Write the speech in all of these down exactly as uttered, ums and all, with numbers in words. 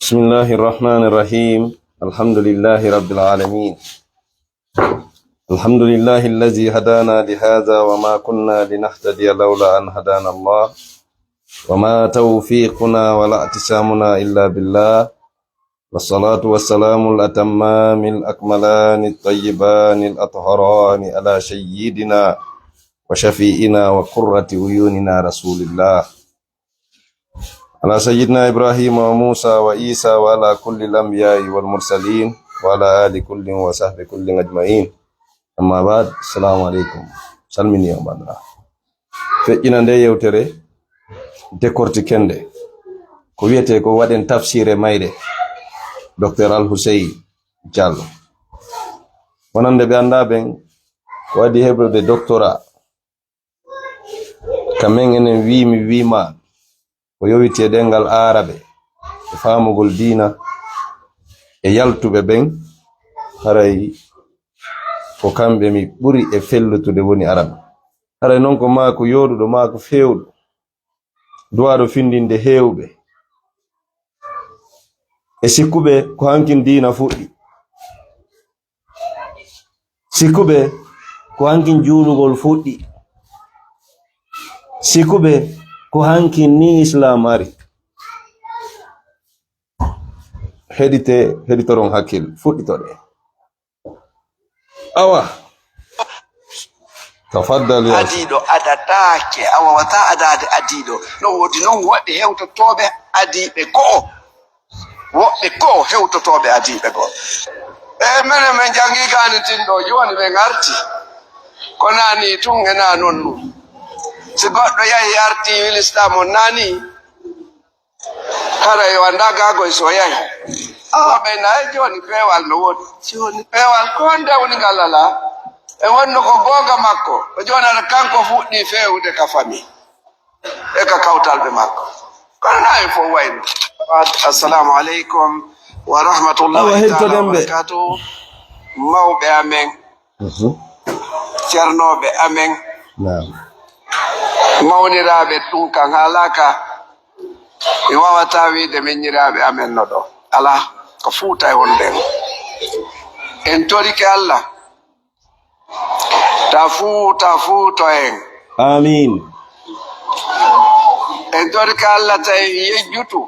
بسم الله الرحمن الرحيم. الحمد لله رب العالمين. الحمد لله الذي هدانا لهذا وما كنا لنهتدي لولا أن هدانا الله وما توفيقنا ولا اعتصامنا إلا بالله. والصلاة والسلام الأتمان الأكملان الطيبان الأطهران على سيدنا وشفيعنا وقرة عيوننا رسول الله، على سيدنا إبراهيم وموسى وعيسى وعلى كل الأنبياء والمرسلين وعلى آل كل وصحب كل أجمعين. أما بعد، السلام عليكم. Salmini on bandira. Feƴƴina nde yewtere, décortiquer nde. Ko wiyetee ko waɗen tafsire mayre, Docteur Al Hussein Diallo. Wonande ɓe anndaa ɓen, ko adii heɓude doctorat. Ka men enen wii mi wii ma, ko yowiti e ɗemngal aarabe, e faamugol diina, e yaltuɓe ɓen, haray ko kamɓe mi ɓuri e fellutude woni arabe. Haray non ko maa ko yooɗuɗo, maa ko feewɗo, duwaaɗo findinde heewɓe. E sikkuɓe ko hankin diina fuɗɗi. Sikkuɓe ko hankin juulugol fuɗɗi. Sikkuɓe ko hankin ni Islaam ari. Heɗite, heɗitoron hakkil, fuɗɗitoɗe. Awa. Tafaddal ya. Adiiɗo adataake, a wawataa adaade adiiɗo. No woodi non woɓɓe hewtotooɓe adiiɓe go'o. Woɓɓe go'o hewtotooɓe adiiɓe go'o. E menen men janngii kaanitin ɗo, jooni men arti. Ko naa nii tun e naa non nun. Si goɗɗo yahi arti wili Islaam on naa nii, hara yo anndaa gaagoy so yahi. Woɓɓe na e jooni peewal no woodi. Jooni peewal ko honde woni ngal alaa? E wonno ko goonga makko. O jooni hara kanko fuɗɗii feewude ka famii. E ka kawtalɓe makko. Kono na en fof wayno. Assalamu aleykum wa rahmatullahi Awa, taala hertoɗen ɓe. Wa barakatuh. Mawɓe amen, Mhm. Ceernooɓe amen, Naam. Mawniraaɓe ɗum kan haalaaka, mi waawataa wiide miñiraaɓe amen no ɗo. Alaa, ko Fuuta e wonɗen. En torike Allah, ta Fuuta, Fuuto en. Amiin. En torike Allah ta en yejjutu,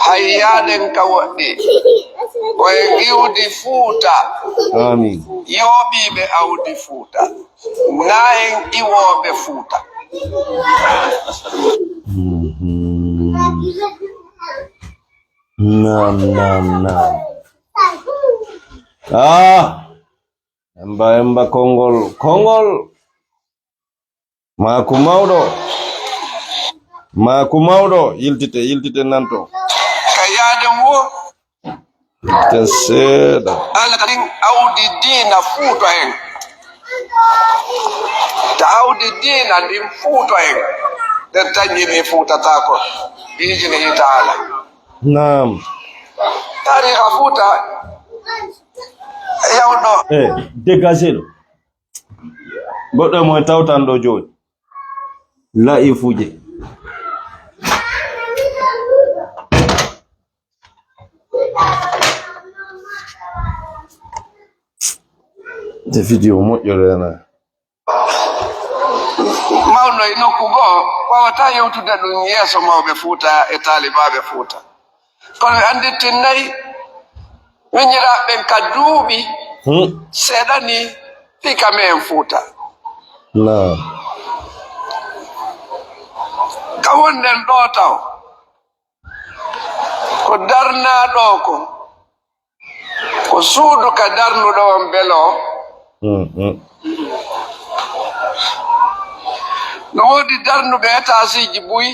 hay yaaɗen ka woɗɗi. Ko en iwdi Fuuta. Amiin. Yooɓiiɓe awdi Fuuta. Na en iwooɓe Fuuta. Mhm. Naam, naam, naam. Ah! Emba, emba, konngol, konngol. Maaku mawɗo. Maaku mawɗo. Yiltite, yiltite nanto. Ka yaade wo. Yiltite seeɗa. Allah ka ɗin awdi diina Fuuta en. Ta awdi diina ɗin Fuuta en. Ɗen tanƴini Fuuta ta ko. Ijini hitaala. Naam. Taariha Fuuta. Yawno. Eh, dégagez-le. Goɗɗo e mon tawtan ɗo jooni. La'i fuje. Nde video moƴƴo rena. Mawno e nokku goo, waawataa yewtude ɗum yeeso mawɓe Fuuta e taalibaaɓe Fuuta. Kono ɓe anndittinnay miñiraaɓe ɓen ka duuɓi Hmm. seeɗa ni fii ka me'en Fuuta. Naam. Ka wonɗen ɗoo taw, ko darnaa ɗoo ko, ko suudu ka darnuɗo on belo. Hmm, hmm. No woodi darnuɓe etaasiiji buy,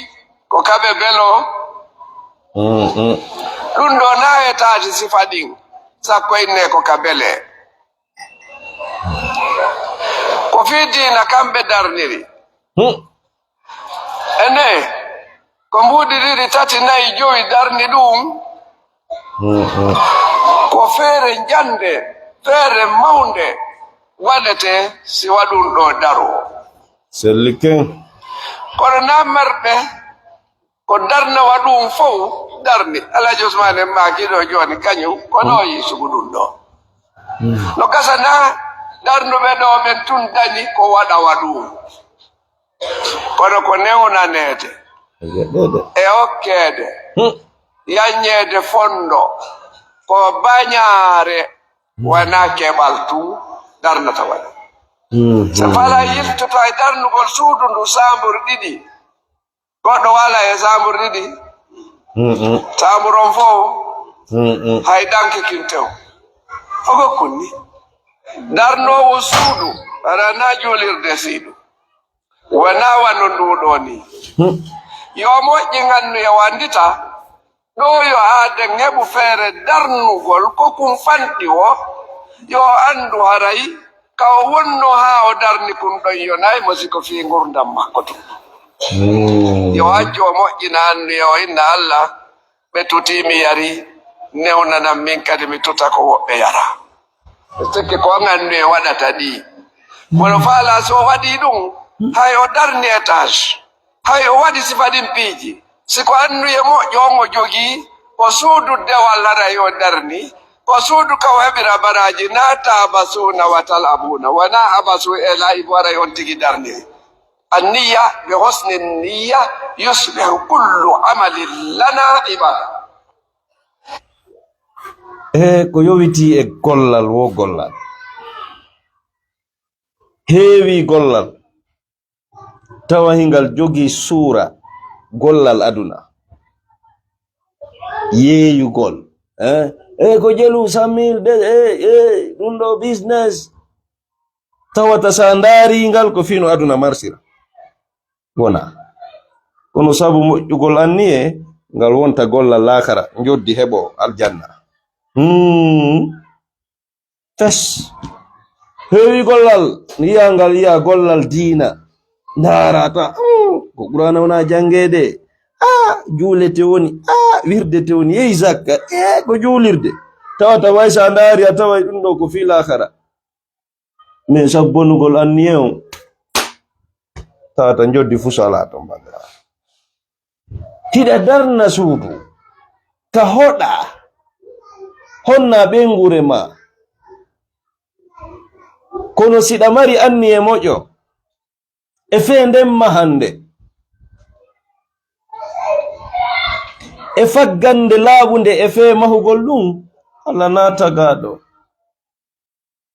ko kaɓe belo. Mm, mm. Ɗum ɗo na etaasi sifa ɗin, sakko inne ko ka bele. Ko fii diina kamɓe darniri. Hmm. Ene, ko mbuuɗi ɗiɗi, tati, nayi, jowi darni ɗum. Hmm, hmm. Ko feere njande, feere mawnde waɗete si waɗum ɗo daro. Sellike. Kono na marɓe Ko darnawa ɗum fof darni. Alhaji Ousmane en maaki ɗo jooni, kañum ko ɗo yi sugu ɗum ɗo. No gasa na darnuɓe ɗo ɓen tun dañi ko waɗawa ɗum. Kono ko newnaneede e okkeede, yaññeede fondo, ko bañaare, wona keɓal tun darnata waɗa. So fala yiltoto e darnugol suudu ndu saambur ɗiɗi, goɗɗo wala e saambur ɗiɗi. Saambur on fof hay ɗanki kintew. Fogo kunni. Darnoowo suudu, rana juulirde siidu. Wona wano ndu ɗo ni. Yo moƴƴi ngannu e wandita. Ɗo yo aaden heɓu feere darnugol ko kun fanɗi o. Yo anndu haray ka o wonno haa o darni kun ɗon yonaay mo si ko fii ngurndan makko tun. Yo accu o moƴƴina annu e o inna Allah, ɓe tutii mi yari, newnanan min kadi mi tuta ko woɓɓe yara. Sikke ko ngannu e waɗata ɗi. Kono faala so o waɗi ɗum, hay o darni étage, hay o waɗi sifa ɗin piiji. Si ko annuye moƴƴo on o jogii, ko suudu dewal haray o darni, ko suudu ka o heɓira baraaji, na taabasuuna wa tal'abuuna, wona abasu e laa'ibu haray on tigi darniri. Anniya bi husni niya yusbihu kullu amalin lana ibada. E ko yowitii e gollal wo gollal. Heewi gollal tawa hingal jogii suura gollal aduna. Yeeyugol. Eh, eh, ko jelu cent mille de, eh, eh, ɗum ɗo business. Tawata sa ndaari ngal ko fino aduna marsira. Wona. Kono sabu moƴƴugol anniye, ngal wonta gollal laakara, njoddi heɓo aljanna. Hmm. Fes. Heewi gollal, yiya ngal, yiya gollal diina. Ndaarata, hmm, ko Qur'aana wona janngeede. Ah, juulete woni, ah, wirdete woni, yehi zakka, eh, ko juulirde. Tawata way sa ndaari, a taway ɗum ɗo ko fii laakara. Mais sabu bonugol anniye on, tawata njoddi fuu salaa ton, banndiraaɓe. Hiɗa darna suudu, ka hoɗa, honna ɓeynguure ma. Kono siɗa mari anniye moƴƴo, e fee nden mahande, e faggande laaɓunde, e fee mahugol ɗum, Allah na tagaaɗo.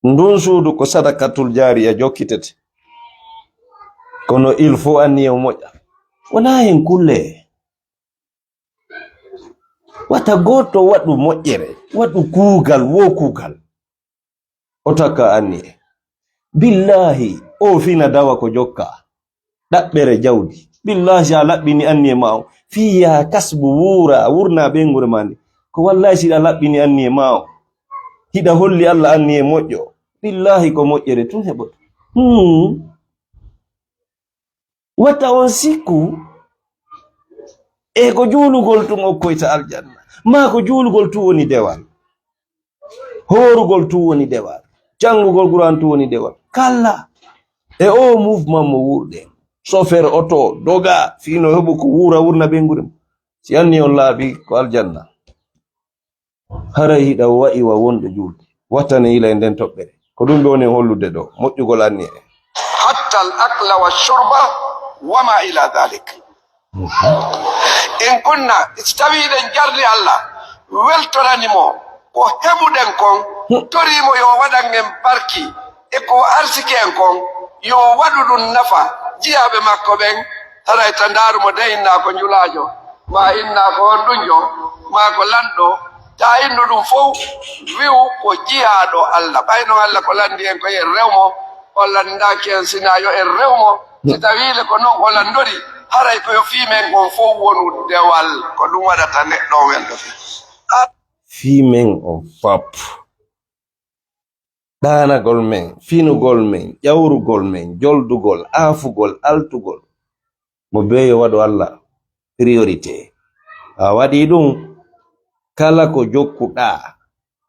Ndun suudu ko sadakatul jaariya jokkitete. Kono il faut anniye o moƴƴa. Wona hen kulle. Wata gooto waɗu moƴƴere, waɗu kuugal, wo kuugal. O takka anniye. Billahi, o fina dawa ko jokka. Ɗaɓɓere jawdi. Billahi, si a laɓɓini anniye ma o, fiya kasbu wuura, wurna ɓeynguure ma nde. Ko wallahi, si a laɓɓini anniye ma o, hiɗa holli Allah anniye moƴƴo. Billahi, ko moƴƴere tun heɓoto. Hmm. Wata on sikku, e ko juulugol tun okkoyta aljanna. Ma ko juulugol tun woni dewal. Hoorugol tun woni dewal. Janngugol Qur'an tun woni dewal. Kalla. E o mouvement mo wuurɗen. Chauffeur oto, doga, fino heɓu ko wuura, wurna ɓeynguure mum. Si anni on laaɓi ko aljanna. Haray hiɗa wa'i wa wonɗo juulde. Wattane ila e nden toɓɓere. Ko ɗum ɓe woni hollude ɗo, moƴƴugol anniye. Hatta al akla wa shurba wa ma ila dhalik. In kunna, si tawi eɗen jarni Allah, weltorani mo ko heɓuɗen kon, tori mo yo waɗan en barki e ko arsiki en kon, yo waɗu ɗum nafa jiyaaɓe makko ɓen, haray ta ndaaru mo de inna ko njulaajo, ma inna ko honɗunjo, ma ko lanɗo, ta innu ɗum fow, wi'u ko jiyaaɗo Allah. Ɓay non Allah ko lanndi en ko en rew mo, o lanndaaki en sina yo en rew mo. Si tawiile ko non o lanndori, haray ko yo fii men on fow wonu dewal. Ko ɗum waɗata neɗɗo on welɗo fii. Fii men on fop. Ɗaanagol men, finugol men, ƴawrugol men, joldugol, aafugol, altugol. Mo bee yo waɗu Allah priorité. A waɗii ɗum, kala ko jokkuɗaa,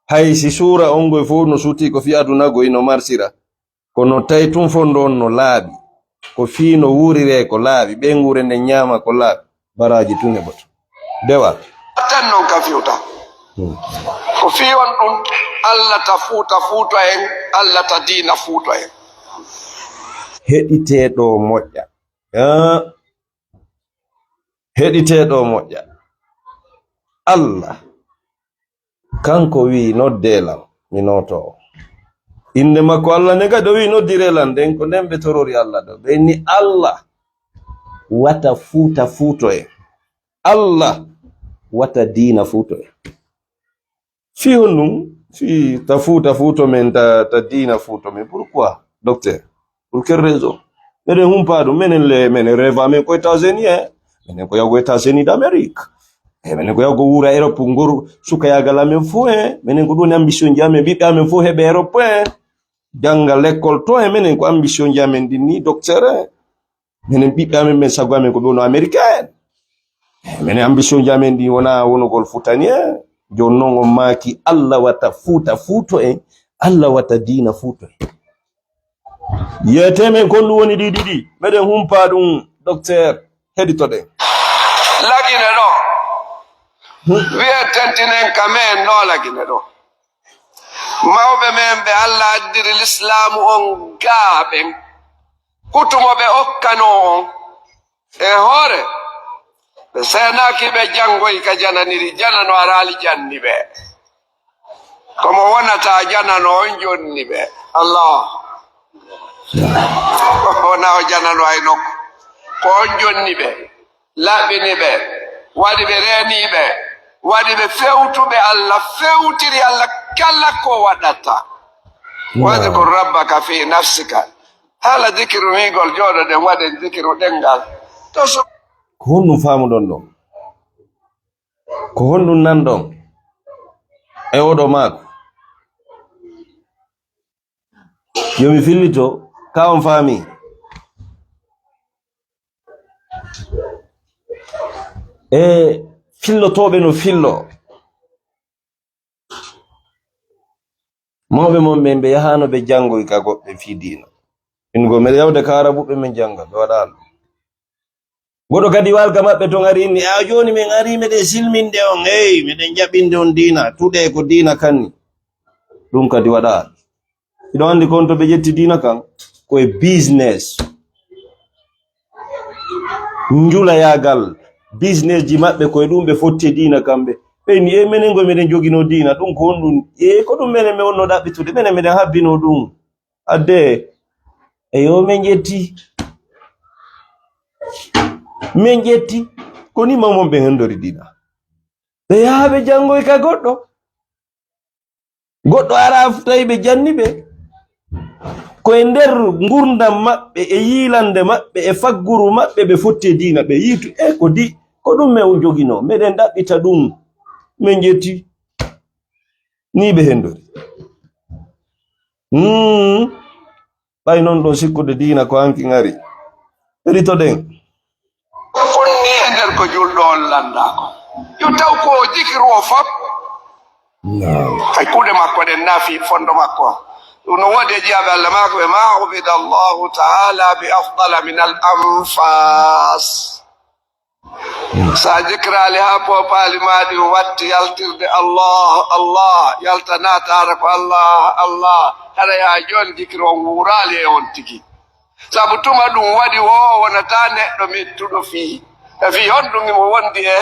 hay si suura on ngoy fow no sutii ko fii aduna goy no marsira. Kono tawi tun fondo on no laaɓi, ko fii no wuuriree ko laaɓi, ɓeynguure nden ñaama ko laaɓi. Baraaji tun heɓoto. Dewal. Tan non ka fiwta. Hmm. Ko fii on ɗum, Allah ta fuuta fuuto en, Allah ta diina fuuto en. Heɗitee ɗo moƴƴa. Ah. Heɗitee ɗo moƴƴa. Allah, kanko wi'i, "Noddee lan, mi nootoo." Innde makko Allah ne kadi o wi'i, "Noddiree lan." Nden ko nden ɓe torori Allah ɗo. Ɓe inni Allah wata fuuta fuuto en. Allah wata diina fuuto en. Fii honɗum? Fii ta fuuta fuuto men, ta, ta diina fuuto men. Pourquoi, docteur? Pour quelle raison? Meɗen humpa ɗum. Menen le, menen rêve amen ko États-Unis, eh. Menen ko yago États-Unis d'Amérique. Eh, menen ko yago wuura Europe, ngoru sukayaagal amen fo, eh. Menen ko ɗum woni ambition ji amen, ɓiɓɓe amen fo heɓe Europe, eh. Jannga l'école to, eh. Menen ko ambition ji amen ɗin ni, docteur, eh. Menen ɓiɓɓe amen ɓen, sago amen ko ɓe wono américain. Menen ambition ji amen ɗi wona wonogol futanien. Jon non on maaki, Allah wata fuuta fuuto en, Allah wata diina fuuto en. Yeete men kon ɗum woni ɗi ɗiɗi. Meɗen humpa ɗum, docteur, heɗitoɗen. Lagine ɗo. Hmm. Wi'en tentinen ka men no Lagine ɗo. Mawɓe men ɓe Allah addiri lislaamu on gaa ɓen. Kutumo ɓe okkanoo on. E hoore, ɓe seenaaki ɓe janngoy ka jananiri, janano araali janni ɓe. Ko mo wonata janano on jonni ɓe. Allah. Wona o janano hay nokku. Ko on jonni ɓe, laɓɓini ɓe, waɗi ɓe reeniiɓe, waɗi ɓe fewtuɓe Allah, fewtiri Allah kala ko waɗata. Naam. Wadhkur rabbaka fi nafsika. Haala zikiru wiigol, jooɗoɗen waɗen zikiru ɗenngal. To so Ko honɗum faamuɗon ɗon? Ko honɗum nanɗon e oɗo maako? Yo mi fillito, ka on faami. E fillotooɓe no fillo. Mawɓe mon ɓen, ɓe yahaano ɓe janngoy ka goɗɓe fii diina. Min go, miɗo yawde ka Arabuɓe min jannga, ɓe waɗaano. Goɗɗo kadi waalka maɓɓe ton ari inni, "A jooni min arii meɗen silminde on, hey, meɗen jaɓinde on diina, tuɗe ko diina kanni." Ɗum kadi waɗaano. Hiɗo anndi kon to ɓe ƴetti diina kan, ko e business. Njulayaagal, business ji maɓɓe, ko e ɗum ɓe fotti e diina kamɓe. Ɓe inni, "E menen go meɗen joginoo diina, ɗum ko honɗum? E ko ɗum menen mi wonno ɗaɓɓitude? Menen meɗen habbinoo ɗum." Adde, eyo, min ƴetti. Min ƴetti. Ko ni mawmon ɓe hendori diina. Ɓe yaha ɓe janngoy ka goɗɗo. Goɗɗo ara tawi ɓe janni ɓe. Ko e nder ngurdam maɓɓe, e yiilande maɓɓe, e fagguru maɓɓe, ɓe fotti e diina, ɓe yiitu, e ko di, ko ɗum men joginoo, meɗen ɗaɓɓita ɗum, min ƴetti. Ni ɓe hendori. Hmm. Ɓay non ɗon sikkude diina ko hanki ngari. Heɗitoɗen. Ko fonni e nder ko julɗo on landaa ko. Yo taw ko o jikiru o fop. Naam. Kay kuuɗe makko ɗen naafi fondo makko. Ɗum no woodi e jiyaaɓe Allah maako ɓe, "Ma ubida Allahu ta'ala bi afdala min al anfas." Sa jikiraali haa poopaali maa ɗin watti yaltirde Allah, Allah, yalta naataara ko Allah, Allah, hara yaa jooni jikiri on wuuraali e on tigi. Sabu tuma ɗum waɗi wo o wonata neɗɗo mettuɗo fii. E fii honɗum himo wondi e,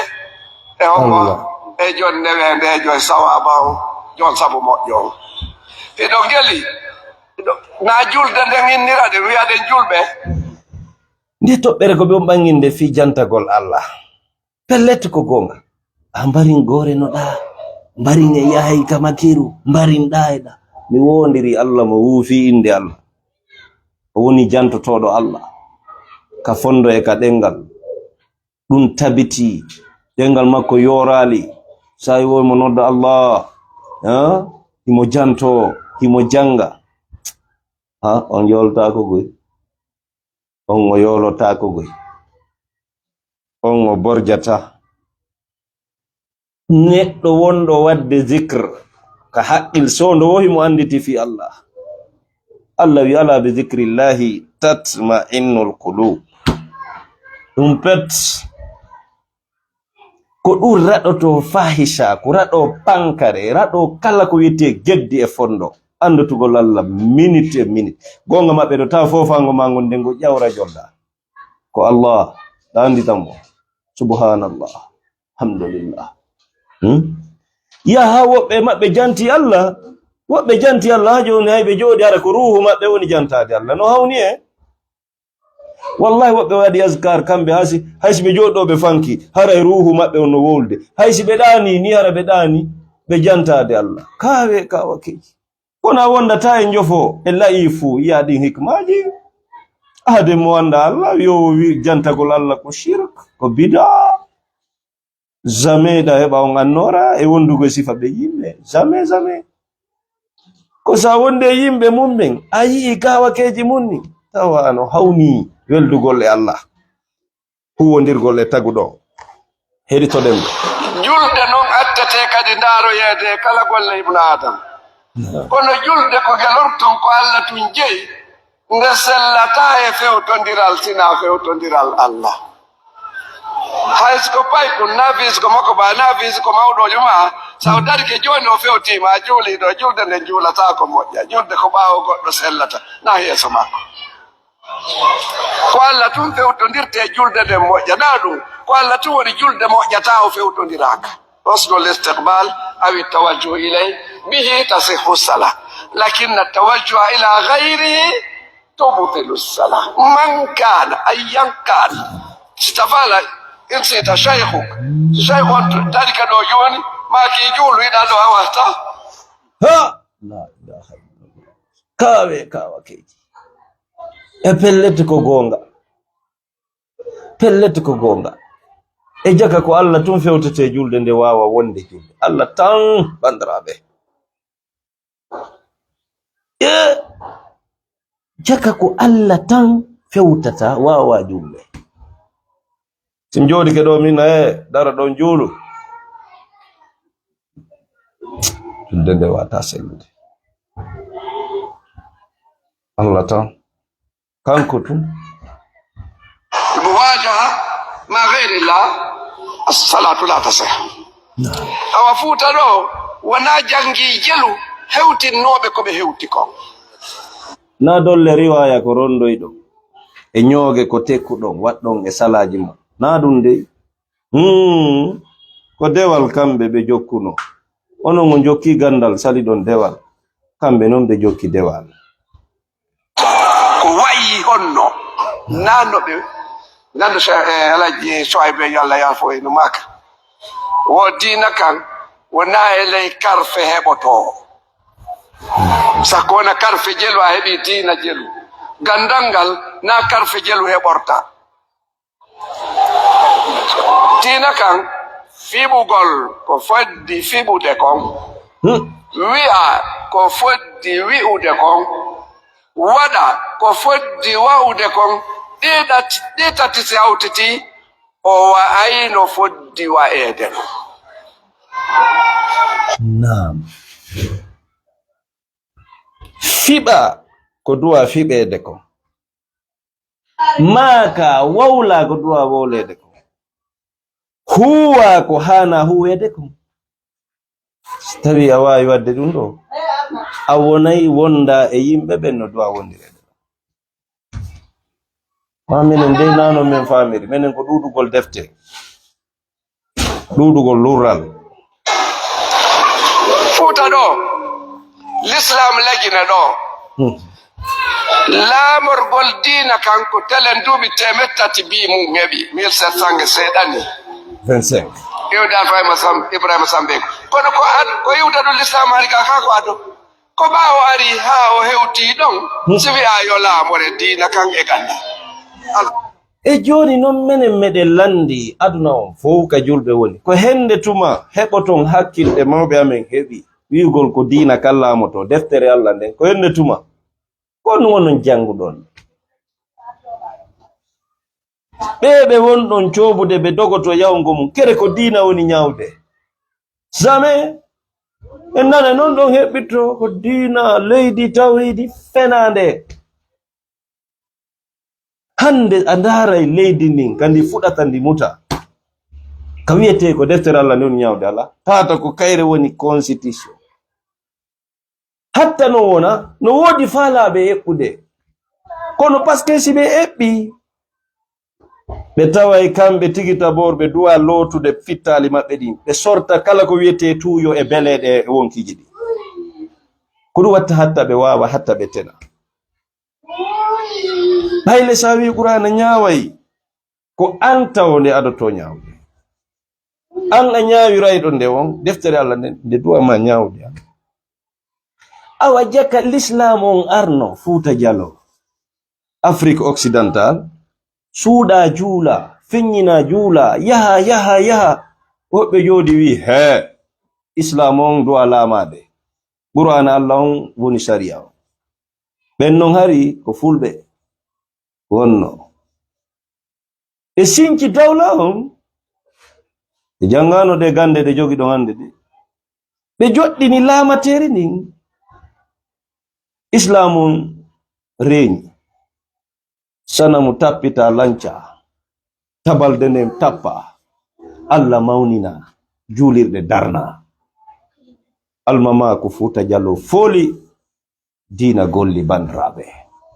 e homo, Allah, e jon neweende, e jon sawaaba on, jon sabu moƴƴo on. Hiɗo ngeli, hiɗo, na julde nden innira ɗen, wi'a ɗen julɓe. Nde toɓɓere ko ɓe on ɓanginde fii jantagol Allah. Pellet ko goonga. A mbarin goore no ɗaa, mbarin e yahay ka makiru, mbarin ɗaa e ɗaa. Mi woondiri Allah mo wuufi innde Allah. O woni jantotooɗo Allah ka fondo e ka ɗenngal. Ɗum tabiti, ɗenngal makko yooraali. Saa'i wo mo nodda Allah, ha? Himo janto, himo jannga. Ha? On yooltaako goy. On o yoolotaako goy. On o borjata. Neɗɗo wonɗo waɗde zikr ka haqqil soondo wo himo annditi fii Allah. Allah wi, "Alaa bi zikrillahi tatma'innul qulub." Ɗum pet, Ko ɗum raɗoto fahisaaku, raɗo pankare, raɗo kala ko wiyetee geddi e fonndo. Anndotugol Allah minute e minute. Goonga maɓɓe ɗo, tawa foofaango maa ngon nden ngo ƴawra jolda. Ko Allah, ɗa anndi tan mo. Subhanallah. Alhamdulillah. Hmm? Yaha woɓɓe maɓɓe janti Allah. Woɓɓe janti Allah, haa jooni hay ɓe jooɗi, hara ko ruuhu maɓɓe woni jantaade Allah. No hawni e? Wallahi, woɓɓe waɗi azkar kamɓe, hasi, hay si ɓe jooɗo ɓe fanki, haray ruuhu maɓɓe on no wowlde. Hay si ɓe ɗaani ni, hara ɓe ɗaani, ɓe jantaade Allah. Kaawe, kaawakeeji. Kono a wondataa e njofo e la'i fuu, yi'a ɗin hikmaaji. Ahade mo annda Allah, yo o wi jantagol Allah ko shirk, ko bid'a. Jamais ɗa heɓa on annoora e wondugo e sifa ɓe yimɓe. Jamais, jamais. Ko sa wonde e yimɓe mum ɓen, a yi'i kaawakeeji mum ni, tawa ano hawni weldugol e Allah, huwondirgol e taguɗo. Heɗitoɗen mo. Julde non attete kadi ndaaroyeede e kala golle Ibnu Aadama. Naam. Kono julde ko gelorton ko Allah tun jeyi, nde sellataa e fewtondiral, sinaa fewtondiral Allah. Hay so ko paykun, naa fii so ko makko ba, naa fii so ko mawɗo juma, so o darike jooni o fewtiima, a juulii ɗo, julde nden juulataa ko moƴƴa. Julde ko ɓaawo goɗɗo sellata, naa yeeso makko. Ko Allah tun fewtondirte e julde nden moƴƴa, naa ɗum. Ko Allah tun woni julde moƴƴataa o fewtondiraaka. حسن الاستقبال أو التوجه إليه، به تصح الصلاة، لكن التوجه إلى غيره تبطل الصلاة. من كان، أيا كان، استفال، إن شئت شيخك، شيخ ذلك ɗo jooni, maa ki juulu, yiɗa ɗo a wahta. Ha! La ilaha illallah. Kaawe, kaawakeeji. E pellet ko goonga. Pellet ko goonga. E jaka ko Allah tun fewtete julde nde waawa wonde julde. Allah tan, bandiraaɓe. E jaka ko Allah tan fewtata waawa julde. Si mi jooɗike ɗo min, e dara ɗon juulu. Julde nde wata sellude. Allah tan. Kanko tun. Mo waajaha ma gayrillah, as-salatu la tasih. Awa Fuuta ɗo, wonaa janngi jelu hewtinnooɓe ko ɓe hewti kon. Na dolle riwaaya ko rondoyɗo e ñooge ko tekkuɗon, waɗɗon e salaaji mon. Na ɗum dey. Hmm. Ko dewal kamɓe ɓe jokkuno. Onon on jokki ganndal, saliɗon dewal. Kamɓe non ɓe jokki dewal. Ko wayi honno? Naa no ɓe, nan no Che-, eh, Alhaji Soaybe, yo Allah yaafo, e no maaka. Wo diina kan, wonaa e ley karfe heɓotoo. Sakko wona karfe jelu, a heɓi diina jelu. Ganndal ngal, naa karfe jelu heɓorta. Diina kan, fiɓugol ko foddi fiɓude kon. Hmm. Wi'a ko foddi wi'ude kon. Waɗa ko foddi wa'ude kon. Ɗi ɗati-, ɗi tati si hawtiti, o wa'ayno foddi wa'eede non. Naam. Fiɓa ko du'a fiɓeede kon. Maaka, wawla ko du'a wowleede kon. Huuwa ko haana huuweede kon. So tawi a waawi waɗde ɗum ɗo, a wonay wonda e yimɓe ɓen no du'a wondireede. Ma minen dey nano men faamiri, minen ko ɗuuɗugol defte. Ɗuuɗugol lurral. Fuuta ɗo, Lislaam lagina ɗo. Hmm. Laamorgol diina kan ko telen duuɓi teemeɗɗe tati bii mum heɓi, mille sept cents e seeɗa ni. Vingt-cinq. Iwde Alfa Ibrahima Sam-, Ibrahima Sambe. Kono ko ad-, ko iwde ɗum Lislaam ari ka, ka ko addo. Ko ɓaawo ari haa o hewti ɗon, hmm, si wi'a yo laamore diina kan e ganda. Al- E jooni non menen meɗen lanndi aduna on fow ka julɓe woni. Ko hennde tuma heɓoton hakkilɗe mawɓe amen heɓi wi'ugol ko diina kan laamoto, deftere Allah nden. Ko hennde tuma. Ko on wonon jannguɗon. Ɓee ɓe wonɗon coobude ɓe dogoto yawngo mum. Kere ko diina woni ñaawde. Jamais. En nana non ɗon heɓɓitto ko diina leydi tawhiidi fenaande. Hannde a ndaaray leydi ndin, ka ndi fuɗata ndi muta. Ka wiyetee ko deftere Allah nde woni ñaawde Allah, tawata ko kayre woni constitution. Hatta no wona, no woodi faalaaɓe eɓɓude. Kono parce que si ɓe eɓɓi, ɓe taway kamɓe tigi taboor ɓe duwa lootude fittaali maɓɓe ɗin. Ɓe sorta kala ko wiyetee tuuyo e beleeɗe e wonkiiji ɗi. Ko ɗum watta hatta ɓe waawa, hatta ɓe tena. Ɓay le sa wi Qur'aana ñaaway, ko an tawo nde adoto ñaawde. An a ñaawirayɗo nde on, deftere Allah nden, nde duwa ma ñaawde an. Awa jaka l'islam on arno Fuuta Jalo, Afrique occidentale, suuɗa juula, feññina juula, yaha, yaha, yaha. Woɓɓe jooɗi wi, "He, islam on duwa laamaade. Qur'aana Allah on woni sariya on." Ɓen non hari ko fulɓe wonno. Ɓe sinci dawla on, ɓe janngano ɗe gannde ɗe jogi ɗon hannde ɗe. Ɓe joɗɗini laamateeri ndin. Islam on reeni. Sanamu tappita lanca, tabalde nden tappa, Allah mawnina, juulirɗe darna. Almamaaku Fuuta Jalo fooli, diina golli, banndiraaɓe.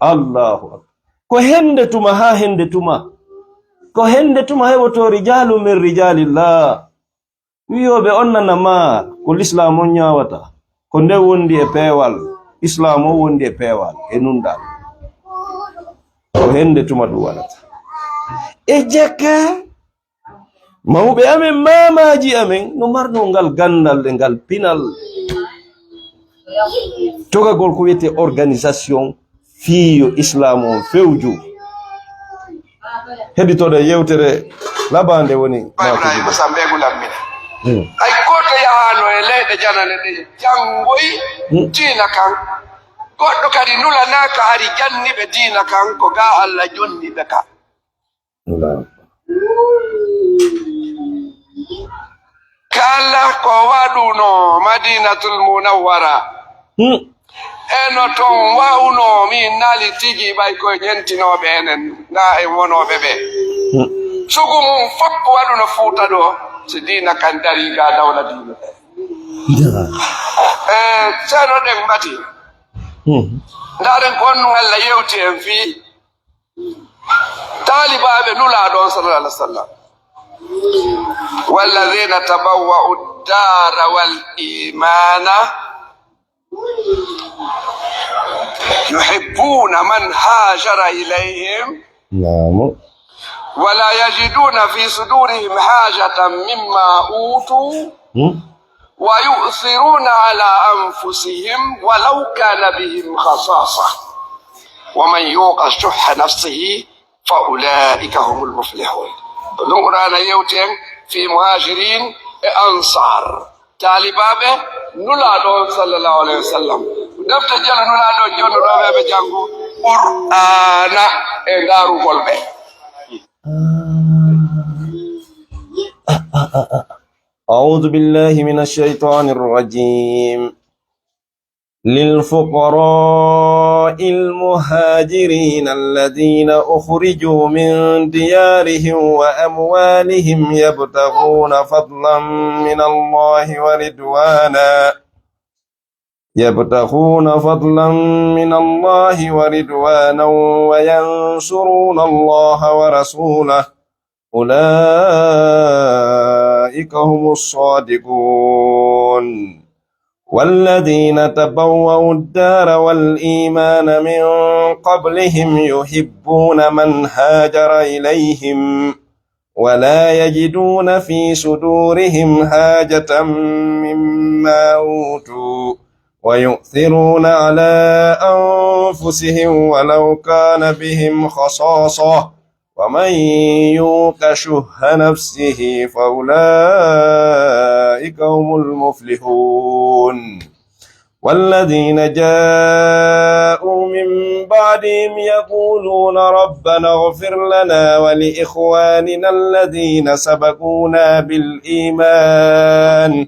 Allahu Akbar. Ko hende tuma haa hende tuma. Ko hende tuma heɓoto rijaalu min rijaalillah. Wiyooɓe on nana ma ko l'islam on ñaawata. Ko nde wondi e peewal. Islam on wondi e peewal, e nunɗal. Ko hende tuma ɗum waɗata. E jaka mawɓe amen, maamaaji amen, no marno ngal ganndal e ngal pinal. Togagol ko wiyetee organisation fii yo islam on fewju. Heɗitoɗo yewtere labaande woni Ba Ibrahima Sambe Gulam mine. Hmm. Ay gooto yahaano e leyɗe janane ɗe janngoy Hmm. diina kan. Goɗɗo kadi nulanaaka hari janniɓe diina kan, ko ga Allah jonni ɓe ka. Allahu Akbar. Kala ko waɗuno Madinatul Munawwara. Hmm. Eno ton wa'uno min nali tigi ɓay koye ñentinooɓe enen, na en wonooɓe ɓe. Hmm. Sugu mum fof waɗuno Fuuta ɗo, si diina kan dari ga dawla diina. Jaa. E, ceerno ɗen mbati. Hmm. Ndaaren ko honno Allah yewti en fii taalibaaɓe Nulaaɗo on, sallallahu alaihi wasallam. والذين تبوأوا الدار والإيمان يحبون من هاجر إليهم Naam. ولا يجدون في صدورهم حاجة مما أوتوا Hmm? ويؤثرون على أنفسهم ولو كان بهم خصاصة ومن يوق شح نفسه فأولئك هم المفلحون. Ɗum Qur'aana yewti en fii muhaajiriin e ansaar, taalibaaɓe Nulaaɗo on, sallallahu alaihi wasallam. Defte jelu Nulaaɗo on jonnuɗo ɓe, ɓe janngu Qur'aana e ndaarugol ɓe. أعوذ بالله من الشيطان الرجيم. للفقراء المهاجرين الذين أخرجوا من ديارهم وأموالهم يبتغون فضلا من الله ورضوانا، يبتغون فضلا من الله ورضوانا وينصرون الله ورسوله، أولئك هم الصادقون. والذين تبوأوا الدار والإيمان من قبلهم يحبون من هاجر إليهم ولا يجدون في صدورهم حاجة مما أوتوا ويؤثرون على أنفسهم ولو كان بهم خصاصة ومن يوق شح نفسه فأولئك هم المفلحون. والذين جاءوا من بعدهم يقولون ربنا اغفر لنا ولإخواننا الذين سبقونا بالإيمان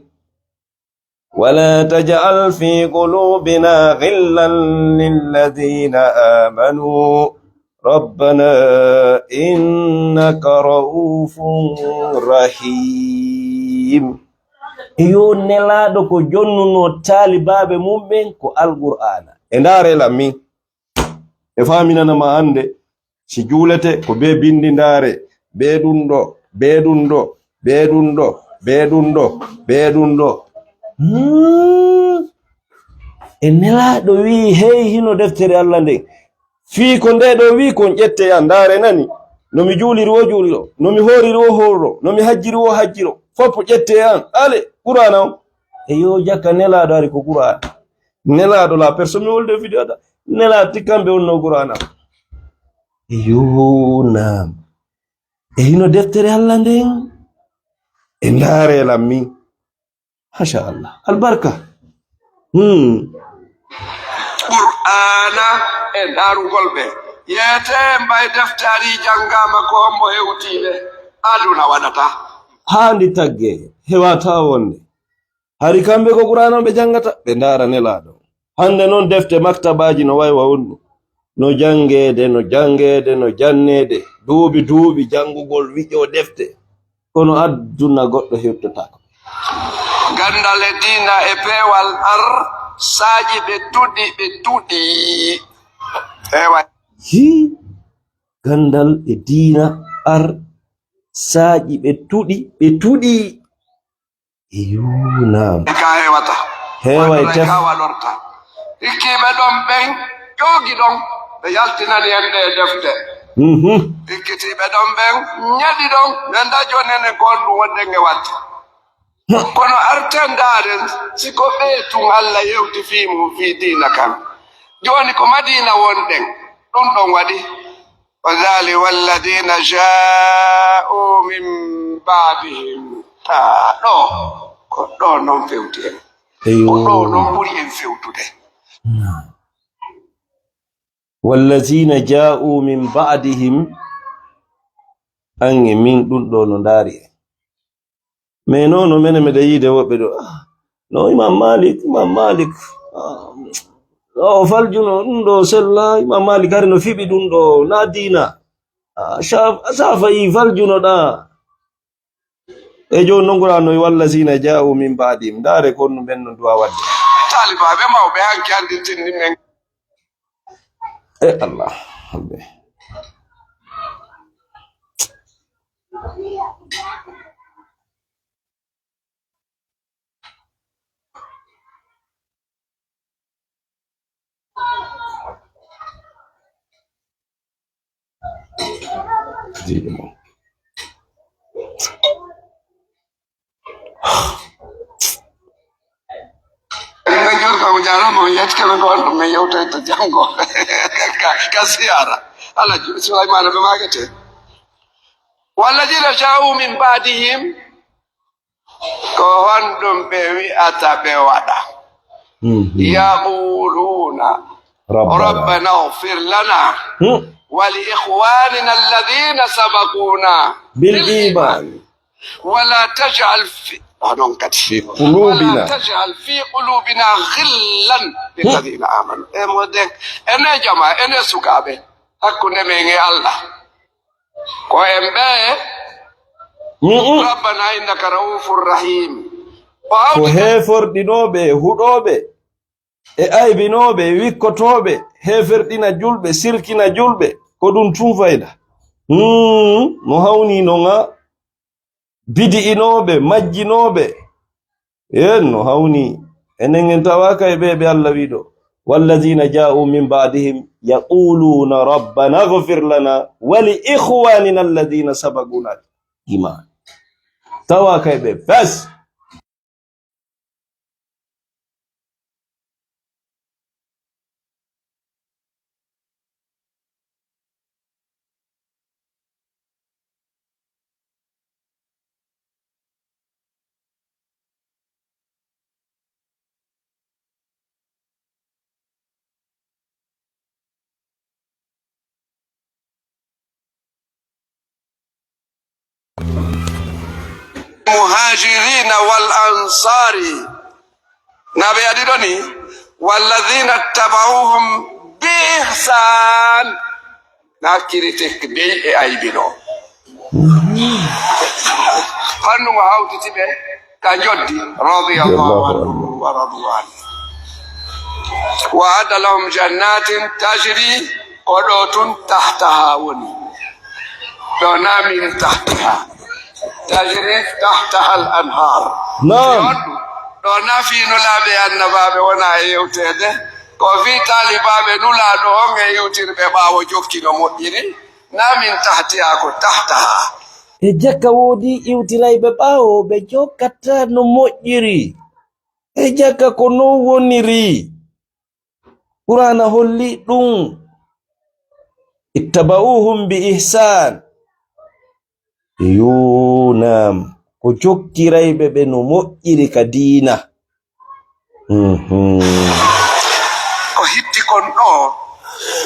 ولا تجعل في قلوبنا غلا للذين آمنوا ربنا إنك رؤوف رحيم. Yo Nelaaɗo ko jonnunoo taalibaaɓe mum ɓen ko Alqur'aana. E ndaaree lan min. E faaminana ma hannde, si juulete ko bee binndi ndaaree, bee ɗun ɗoo, bee ɗun ɗoo, bee ɗun ɗoo, bee ɗun ɗoo, bee ɗun ɗoo. Hmm. E Nelaaɗo wi'i, hey, hino deftere Alla nden. Fii ko ndee ɗoo wi'i kon ƴettee an, ndaaree nani. No mi juuliri woo juuliree, no mi hooriri woo hooree, no mi hajjiri woo hajjiree. Fof ƴettee an, ale, Qur'aana on. E yo jaka Nelaaɗo ari ko Qur'aana. Nelaaɗo la personne mi wolde vidéo da. Nelaaɗo ti kamɓe wonnoo Qur'aana. E yo naam. E hino deftere Alla nden. E ndaaree lan min. Masha Allah. Albarka. Hmm. Qur'aana e ndaarugol ɓe. Yeetee mbay defte ari janngaama ko hombo hewtii ɓe. Aduna waɗata. Haa ndi taggee, hewataa wonde. Hari kamɓe ko Qur'aana on ɓe janngata, ɓe ndaara Nelaaɗo. Hannde non defte maktabaaji no waywa wondu. No janngeede, no janngeede, no janneede. Duuɓi, duuɓi janngugol wiƴo defte. Kono aduna goɗɗo hewtotaako. Ganndal e diina e peewal ar, saaƴi ɓe tuɗi, ɓe tuɗi. Peewal. Hii, ganndal e diina ar, saaƴi ɓe tuɗi, ɓe tuɗi. Iyo, naam. E ka hewata. Heeway tef. Ka waɗorta. Ikkiiɓe ɗon ɓen ƴoogi ɗon, ɓe yaltinani en ɗee defte. Mhm. Ikkitiiɓe ɗon ɓen ñaɗi ɗon, ɓe ndajo nene goonɗum wonɗen e waɗde. Kono arten ndaaren si ko ɓee tun Alla yewti fii mum fii diina kan. Jooni ko Madiina wonɗen, ɗum ɗon waɗi. Wa dhali walladhina ja'u min ba'dihim. Taa ɗoo, ko ɗoo non fewti en. Eyyo. Ko ɗoo non ɓuri en fewtude. Naam. Walladhina ja'u min ba'dihim, an e min ɗum ɗoo no ndaari en. Mais non, no menen meɗen yiide woɓɓe ɗoo. Ah, no Imam Malik, Imam Malik. Ah, o faljuno ɗum ɗoo sella, Imam Malik hari no fiɓi ɗum ɗoo, na diina. Ah, Sha-, Shafi'i faljuno ɗaa. E jooni non Qur'aana no wallazina ja'u min ba'dihim. Ndaare ko honno ɓen no du'a waɗde. Taalibaaɓe mawɓe hanki anndintini men. E Allah. Hambe. Jiiɗe mum. Min juurka mo jaarama, on yettike ɓe ko on ɗum min yewtoyta janngo. Ka, ka siyaara. Alhaji Sulaymana ɓe maagete. Walladina ja'u min ba'dihim. Ko honɗum ɓe wi'ata ɓe waɗa? Mhm. Yaquluna, Rabbana. Rabbana ighfir lana, hmm, wa li ikhwanina alladhina sabaquna bil iman. Wala taj'al fi, onon kadi. Fi qulubina. Wala taj'al fi qulubina ghillan lilladhina amanu. E mo den, ene jama, ene sukaaɓe, hakkunde men e Allah. Ko en ɓe. Mm-mm. Rabbana innaka ra'ufur rahim. Ko heeferɗinooɓe, huɗooɓe, e aybinooɓe, e wikkotooɓe, heeferɗina julɓe, sirkina julɓe, ko ɗum tun fayda. Mm, no hawni no nga bidi'inooɓe, majjinooɓe, en no hawni. Enen en tawaaka e ɓe, ɓe Allah wi'i ɗoo, "Wallazina ja'u min ba'dihim yaquluna rabbana ighfir lana wa li ikhwanina alladhina sabaquna bil iman." Tawaaka e ɓe fes. Muhajirina wal ansari. Na ɓe adi ɗo ni, walladhina tabauhum bi ihsan. Haa critique dey e aybinoo. Hanndu ngo hawtiti ɓe ka njoddi. Radiyallahu anhum wa radu anhu. Wa adda lahum jannatin tajri, ko ɗo tun tahtaha woni. Ɗo na min tahtiha. Tajri tahtaha al anhar. Naam. Ɗo na fii nulaaɓe e annabaaɓe wona e yewteede. Ko fii taalibaaɓe nulaaɗo on e yewtirɓe ɓaawo jokki no moƴƴiri. Na min tahtiha, ko tahtaha. E jaka woodi iwtirayɓe ɓaawo ɓe jokkata no moƴƴiri. E jaka ko non woniri. Qur'aana holli ɗum. Ittaba'uhum bi ihsan. Yo, naam. Ko jokkirayɓe ɓe no moƴƴiri ka diina. Mhm. Ko hitti kon ɗo,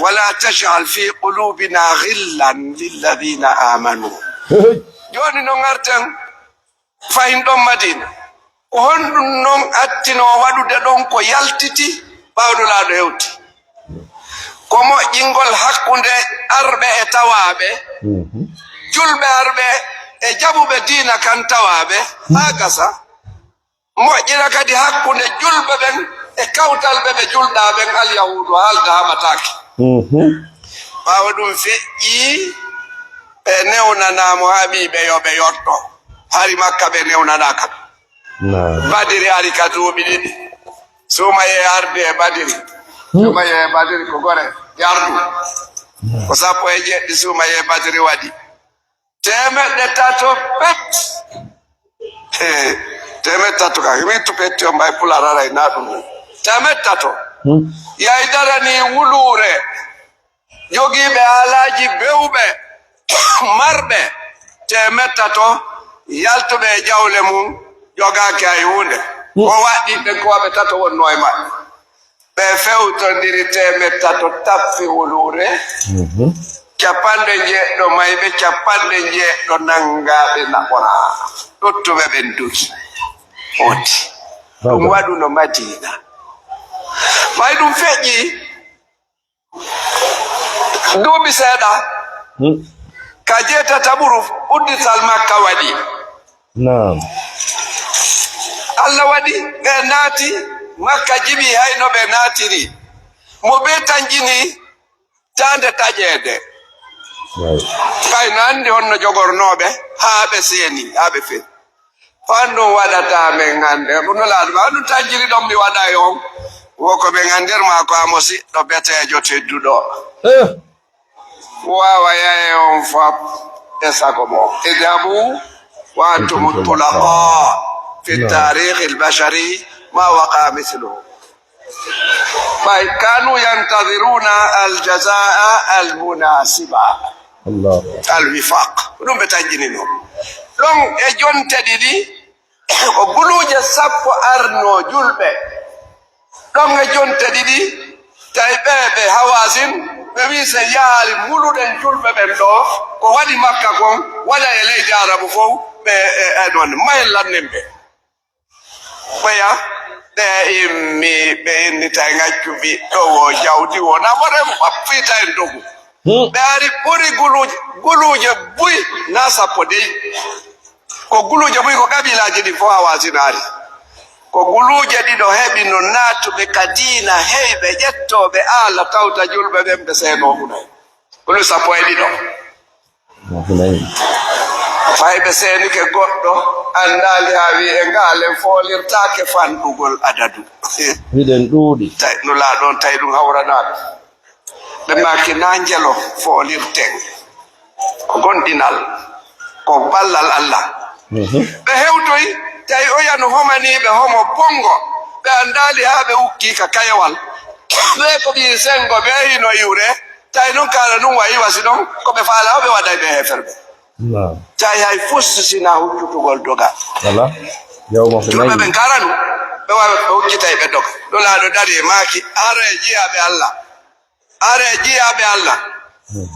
wala taj'al fi qulubina ghillan lilladhina amanu. Hey. Jooni non arten fahin ɗon Madina. Ko honɗum non attinoo waɗude ɗon ko yaltiti ɓaawo Nulaaɗo hewti? Ko moƴƴingol hakkunde arɓe e tawaaɓe, mhm, julɓe arɓe e jaɓuɓe diina kan tawaaɓe, haa gasa. Moƴƴina kadi hakkunde julɓe ɓen e kawtal ɓe ɓe julɗaa ɓen, alyahuudu haalda haɓataake. Mhm. Ɓaawo ɗum feƴƴii, ɓe newnanaa mo haɓii ɓe yo ɓe yotto. Hari Makka ɓe newnanaaka. Naam. Badiri ari ka duuɓi ɗiɗi. Suumayee ardi e Badiri. Hmm. Suumayee Badiri ko gore, yardu. Naam. Ko sappo e jeɗɗi Suumayee Badiri waɗi. Teemeɗɗe tato pet. He, teemeɗɗe tato ka, min to petti on mbay Pulaar aray na ɗum. Teemeɗɗe tato. Hmm. Yay darani wuluure. Jogiiɓe haalaaji bewɓe, marɓe, teemeɗɗe tato, yaltuɓe e jawle mum, jogaaki hay huunde. Mm. Ko waɗɗi ɓen ko waɓe tato wonnoo e maɓɓe. Ɓe fewtondiri teemeɗɗe tato tappi wuluure. Mhm. Capanɗe njeeɗɗo mayɓe, capanɗe njeeɗɗo nanngaaɓe naɓoraa. Ɗuttuɓe ɓen dugi. Oti. Ɗum waɗuno Madiina. Ɓay ɗum feƴƴi, duuɓi seeɗa, hmm, ka jeetataɓuru udditagol Makka waɗi. Naam. Allah waɗi ɓe naati Makka, jibi hay no ɓe naatiri. Mo ɓe tanƴini taande taƴeede. Right. Ɓay no anndi honno jogornooɓe haa ɓe seeni, haa ɓe feƴƴi. Honɗum waɗata men hannde? Ko Nulaaɗo ma, honɗum tanjiri ɗon mi waɗa e on? Wo ko ɓe anndir ma ko a musiɗɗo beteejo tedduɗo. Eh. Waawaya e on fop e sago mo. Idhabu wa antum tulaqa. Fi tarikh al-bashari ma waqa mithluhu. Ɓay kanu yantadhiruna al-jazaa al-munasiba. Allah. Al-wifaq. Ko ɗum ɓe tanjinino. Ɗon e jonte ɗiɗi, ko guluuje sappo arno julɓe. Ɗon e jonte ɗiɗi, tawi ɓe, ɓe Hawazin, ɓe wi se yaali muluɗen julɓe ɓen ɗo, ko waɗi Makka kon, waɗa e leydi Arabu fow, ɓe, e, e ɗon, mayen lannen ɓe. Ɓeya, ɓe immi, ɓe inni tawi ngaccu ɓiɗɗo wo, jawdi wo, na mboɗen fii tawi en dogu. Hmm. Ɓe ari ɓuri guluuje, guluuje buy na sappo dey. Ko guluuje buy ko kabiilaaji ɗin fof Hawazin ari. Ko guluuje ɗiɗo heɓi no naatuɓe ka diina heyɓe ƴettooɓe aala tawta julɓe ɓen ɓe seenoo Hunay. Gulu sappo e ɗiɗo. Hunay. Fay ɓe seenike goɗɗo anndaali haa wi e ngaalen foolirtaake fanɗugol adadu. Hiɗen ɗuuɗi. Tawi Nulaaɗo on tawi ɗum hawranaaɓe. Ɓe maaki na njelo foolirten. Ko gomɗinal, ko ballal Allah. Mhm. Ɓe hewtoyi, tawi oya no homanii ɓe homo bonngo. Ɓe anndaali haa ɓe ukkii ka kayewal. Ɓe ko ɓii senngo, ɓe hino iwre. Tawi noon kaala ɗum wayi wasi ɗon, ko ɓe faalaa o ɓe waɗay ɓe heeferɓe. Naam. Tawi hay fusti sinaa huccutugol doga. Wala. Yawma julɓe ɓen karanu, ɓe wawa ɓe huccitay ɓe doga. Nulaaɗo dari e maaki, are jiyaaɓe Allah. Are jiyaaɓe Allah. Hmm.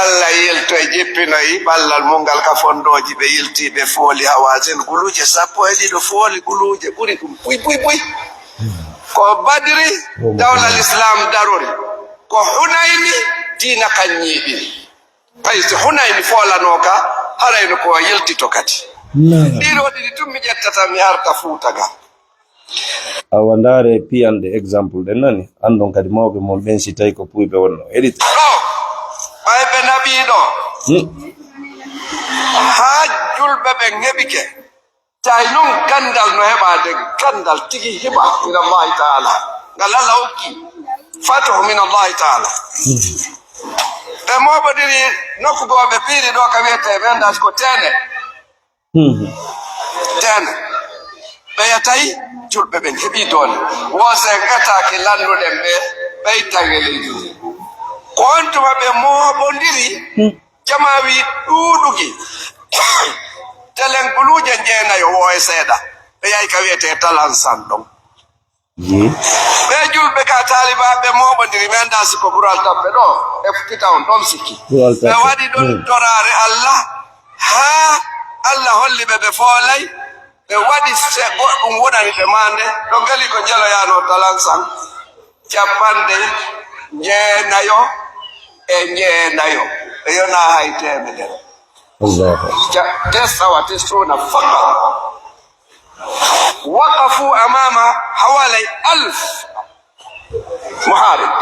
Allah yiltoy, jippinoy ballal mum ngal ka fondooji, ɓe yilti, ɓe fooli Hawazin guluuje sappo e ɗiɗo, fooli guluuje ɓuri ɗum buy, buy, buy. Hmm. Ko Badri, hmm, dawla Lislaam darori. Ko Hunayni, diina kan ñiiɓiri. Ɓay si Hunayni foolanoo ka, harayno ko yiltito kadi. Ɗiɗo ɗiɗi tun mi ƴettata mi arta Fuuta ga. Awa ndaare piyanɗe exemple ɗen nani, anndon kadi mawɓe mon ɓen si tawi ko puuyɓe wonno. Heɗite. Ɗo, ɓay ɓe naɓii ɗo. Hmm. Haa julɓe ɓen heɓike. Tawi non ganndal no heɓaade, ganndal tigi heɓa min Allahi Taala. Ngal Allah hokki. Fatuhu min Allahi Taala. Ɓe mooɓodiri nokku goo ɓe piiri ɗo ka wiyetee ɓe anndaa ko Teene. Mhm. Teene. Ɓeya tawi julɓe ɓen heɓii doole. Woo se ngataaki landuɗen ɓe, ɓe ittaŋe leydi ndi. Ko on tuma ɓe mooɓondiri, hmm, jamaa wii ɗuuɗugi. Telen guluuje jeenayo woo e seeɗa. Ɓe yahi ka wiyetee Talansan ɗon. Ɓee julɓe ka taalibaaɓe mooɓondiri, mi anndaa si ko Bural Tappe ɗo e Futa on ɗon sikki. Bural Tappe. Ɓe waɗi ɗon, hmm, toraare Allah, haa Allah holli ɓe ɓe foolay, ɓe waɗi se goɗɗum wonani ɓe maande, ɗo ngali ko jeloyaano Talansan, cappanɗe jeenayo e jeenayo, ɓe yonaa hay teemedere. Allahu Akbar. Ja-, تسعة وتسعون فقط. وقفوا أمام حوالي ألف محارب.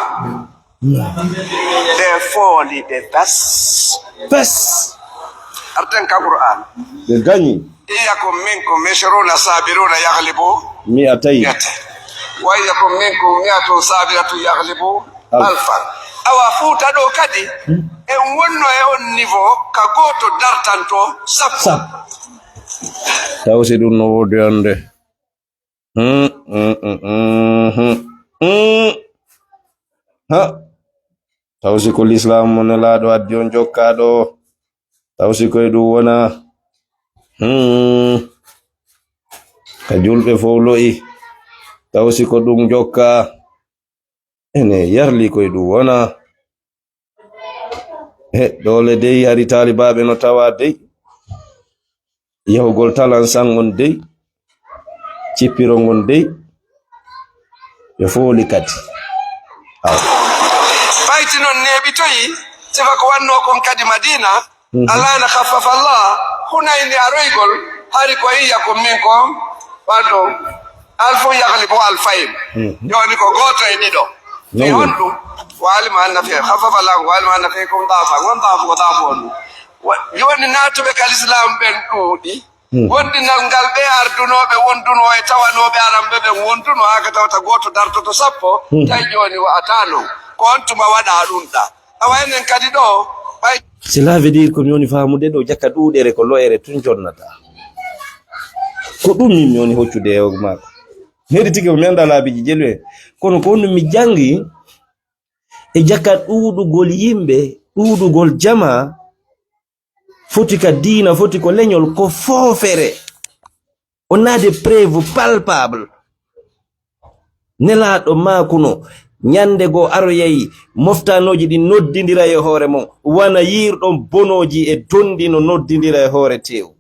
Ɓe fooli ɓe bes. Bes. Arten ka Qur'an. Ɓe gañi. إن يكن منكم عشرون صابرون يغلبوا مئتين. مئتين. وإن يكن منكم مئة صابرة يغلبوا ألف. ألفا. Awa Fuuta ɗo kadi, hmm, en wonno e on niveau ka gooto dartanto sappo. Sappo. Taw si ɗum no woodi hannde. Hmm, hmm, hmm, hmm, hmm, hmm. Ha. Taw si ko Lislaam mo Nelaaɗo addi on jokkaaɗo. Taw si koye ɗum wona. Hmm. Ka julɓe fof lo'i. Taw si ko ɗum jokka. Ene yarli koye ɗum wona. He, ɗoole dey, hari taalibaaɓe no tawa dey. Yahugol Talansan on dey. Cippiro ngon dey. Ɓe fooli kadi. Aw. Ɓayti non neeɓitoyi, sifa ko wannoo kon kadi Madiina. Mhm. Al'aana khaffafa Allah, Hunayni aroygol, hari ko إن يكن منكم, pardon, ألف يغلبوا ألفين. Mhm. Jooni ko gooto e ɗiɗo. Fii honɗum? واعلموا أن في، خفف الله، واعلموا أن فيكم ضعفا. Won daafu ko daafu on ɗum. Wa-, jooni naatuɓe ka Lislaam ɓen ɗuuɗi. Hmm. Wondinnal ngal ɓe ardunooɓe wondunoo e tawanooɓe aranɓe ɓen wondunoo, haa ka tawata gooto dartoto sappo, hmm, tawi jooni wa'ataa non. Ko on tuma waɗaa ɗum ɗaa. Awa enen kadi ɗoo, ɓay. Cela veut dire ko mi woni faamude ɗoo, jaka ɗuuɗere ko lo'ere tun jonnata. Ko ɗum min mi woni hoccude e maako. Heɗi tigi ko mi anndaa laabiiji jelu en. Kono ko honno mi janngi e jaka ɗuuɗugol yimɓe, ɗuuɗugol jamaa, foti ka diina, foti ko leñol, ko foofere. On a des preuves palpables. Nelaaɗo maakuno, ñande goo aroyay moftanooji ɗi noddindira e hoore mon, wana yiirɗon bonooji e donndi no noddindira e hoore teewu.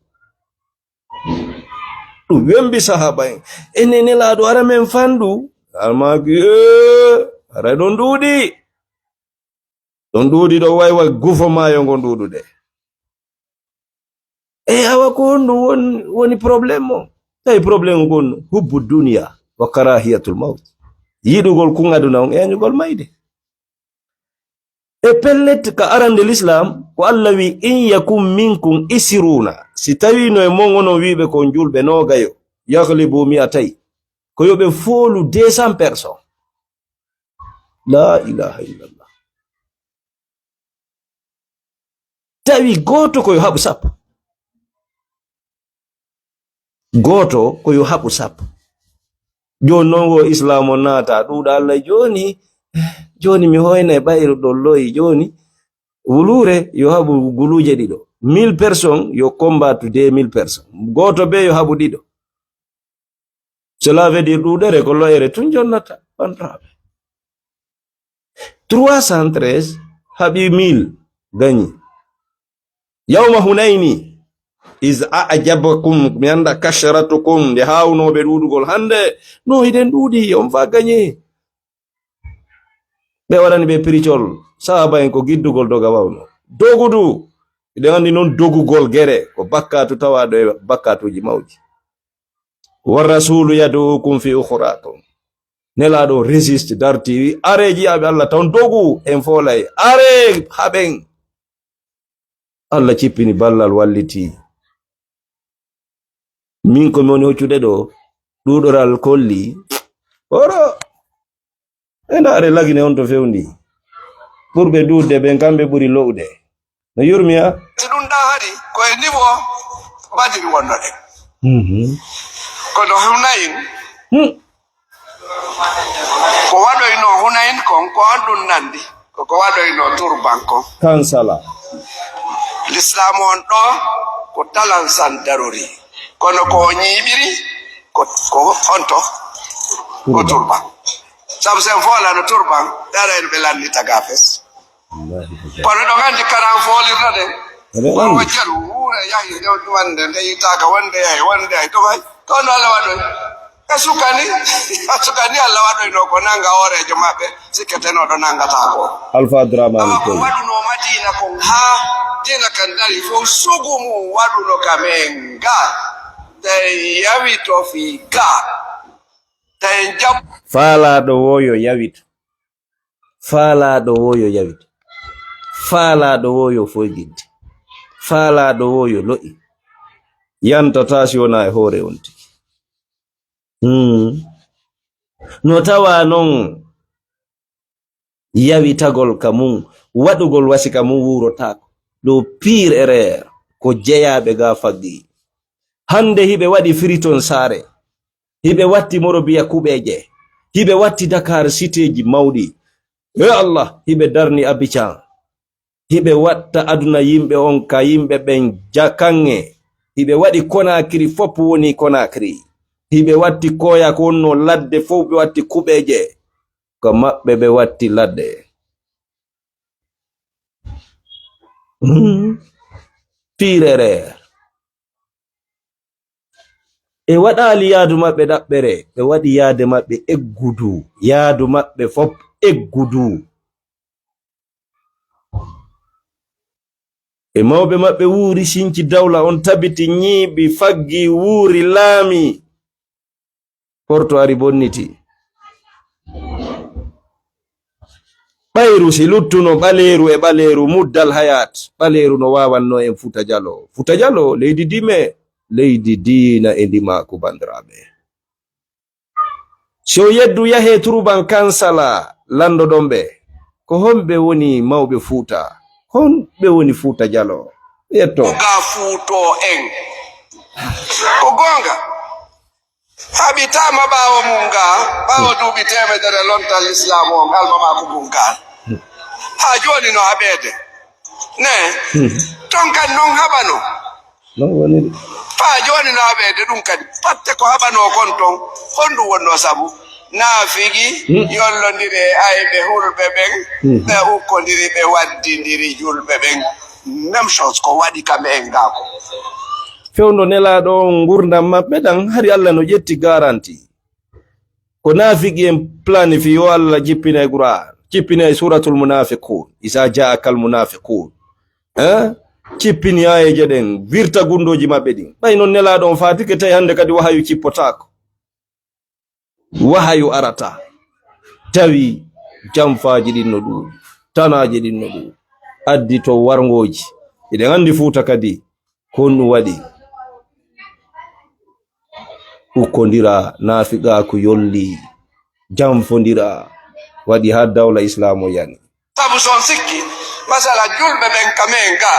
Ɗum wembi sahaaba en. Enen Nelaaɗo ara men fandu, almaaki, ee, ara ɗon ɗuuɗi. Ɗon ɗuuɗi ɗo way wa gufo maayo ngon ɗuuɗude. E awa ko honɗum won-, woni problème mo? Tawi problème ngon hubbu duniya wa karahiyatul mawt. Yiɗugol kun aduna on e añugol mayde. E pellet ka arande l'islam, ko Allah wi, "In yakum minkum isiruna." Si tawi no e mon onon wiɓe ko on julɓe noogayo, yaglibu mi'atay. Ko yo ɓe foolu deux cents personnes. La ilaha illallah. Tawi gooto ko yo haɓu sappo. Gooto ko yo haɓu sappo. Jooni noon wo Islaam o naata, ɗuuɗa Allah jooni, jooni mi hoyna e ɓayru ɗon loyi jooni. Wuluure yo haɓu guluuje ɗiɗo. Mille personnes yo combattu deux mille personnes. Gooto bee yo haɓu ɗiɗo. Cela veut dire ɗuuɗere ko lo'ere tun jonnata, banndiraaɓe. Trois cent treize haɓi mille, gañi. Yawma Hunayni, iz a'jabakum, mi annda, kasratukum, nde haawnooɓe ɗuuɗugol hannde, no hiɗen ɗuuɗi, on fa gañi. Ɓe waɗani ɓe piricol, Sahaaba en ko giddugol doga wawno. Dogu du, eɗen anndi noon dogugol gere ko bakkaatu tawaaɗo e bakkaatuuji mawɗi. Wa rasulu yad'ukum fi ukhrakum. Nelaaɗo résiste, darti, wi, "Are jiyaaɓe Allah toon, dogu, en foolay. Are, haɓen." Allah cippini ballal, walliti. Min ko mi woni hoccude ɗo, ɗuuɗoral kolli. Oro, e ndaare lagine on to fewndi. Ɓurɓe duudde ɓen, kamɓe ɓuri lo'ude. No yurmi, a? Si ɗum ɗaa hari, ko e niveau Badiri wonnoɗen. Mhm. Kono Hunayn, Hmm. Ko waɗoynoo Hunayn kon, ko on ɗum nanndi, ko ko waɗoynoo Turban kon. Kansala. Lislaamu on ɗo, ko talansan darori. Kono ko o ñiiɓiri, ko, ko honto? Ko Turban. Turban. Sabu sen foolano Turban, ɓe ara en ɓe lanni tagafes. Kono ɗo nganndi karan foolirno ɗen. Eɗen anndi. Wonwo jeru wuure yahi nde wande nde yitaaka wonde yahi, wonde yahi. Ɗum hay, ko no Allah waɗoy? Ɓe sukani, ɓe sukani Allah waɗoyno ko nannga hooreejo maɓɓe, sikketenooɗo nanngata ko. Alfa Abdurrahman Awa ko Koy. Waɗunoo Madiina kon haa diina kan dari fof sugu mum waɗuno ka men ga. Tawi yawito fii ga. Tawi jam. Faalaaɗo woo yo yawito. Faalaaɗo woo yo yawit. Faalaaɗo woo yo foyginte. Faalaaɗo woo yo lo'i. Yantataa si wonaa e hoore on tigi. Hmm. No tawaa noon yawitagol ka mum, waɗugol wasi ka mum wuurotaako. Ɗo pire erreur ko jeyaaɓe ga faggi. Hannde hiɓe waɗi Firiton Saare. Hiɓe watti Morobiya kuɓeeje. Hiɓe watti Dakar siteeji mawɗi. He Allah, hiɓe darni Abidjan. Hiɓe watta aduna yimɓe on ka yimɓe ɓen jakaŋŋe. Hiɓe waɗi Konakiri, fop woni Konakiri. Hiɓe watti koya ko wonno ladde, fof ɓe watti kuɓeeje. Ko maɓɓe ɓe watti ladde. Hmm. Pire erreur. E waɗaali yaadu maɓɓe ɗaɓɓere, ɓe waɗi yaade maɓɓe eggudu, yaadu maɓɓe fop eggudu. E mawɓe maɓɓe wuuri, sinci dawla on tabiti, ñiiɓi, faggi, wuuri, laami. Porto ari bonniti. Ɓayru si luttuno ɓaleeru e ɓaleeru muddal hayaat, ɓaleeru no waawanno en Fuuta Jalo. Fuuta Jalo, leydi dime, leydi diina e ndimaaku, banndiraaɓe. Si o yeddu yahee Turuban Kansala, lanndoɗon ɓe, ko honɓe woni mawɓe Fuuta? Honɓe woni Fuuta Jalo? Yetto. Ga Fuuto en. Ko goonga. Haɓitaama ɓaawo mum ga, ɓaawo duuɓi teemedere lontal Lislaamu on, almamaaku ngun ga. Haa jooni no haɓeede. Ne, hmm, ton kan non haɓano. Non woni de. Faa jooni no haɓeede ɗum kadi. Patte ko haɓanoo kon ton, honɗum wonnoo sabu? Naafigi, hmm, yollondiri e ayɓe hulɓe ɓen, hmm, ɓe ukkondiri, ɓe waddindiri julɓe ɓen. Même chose ko waɗi kamɓe en gaa ko. Fewndo Nelaaɗo on ngurndan maɓɓe ɗan, hari Allah no ƴetti garanti. Ko naafigi en planifi yo Allah jippina e Qur'an, jippina e Suratul Munafiqun, Iza ja'akal munafiqun. Eh? Jippini aayeeje ɗen, wirta gundooji maɓɓe ɗin. Ɓay non Nelaaɗo on faatike, tawi hannde kadi wahayu cippotaako. Wahayu arata. Tawi jamfaaji ɗin no ɗuuɗi, tanaaji ɗin no ɗuuɗi. Addi to warngooji. Eɗen anndi Fuuta kadi ko honɗum waɗi. Ukkondira, naafiqaaku yolli, jamfondira, waɗi haa dawla Islaamu yani. Sabu so on sikki, masala julɓe ɓen ka men ga,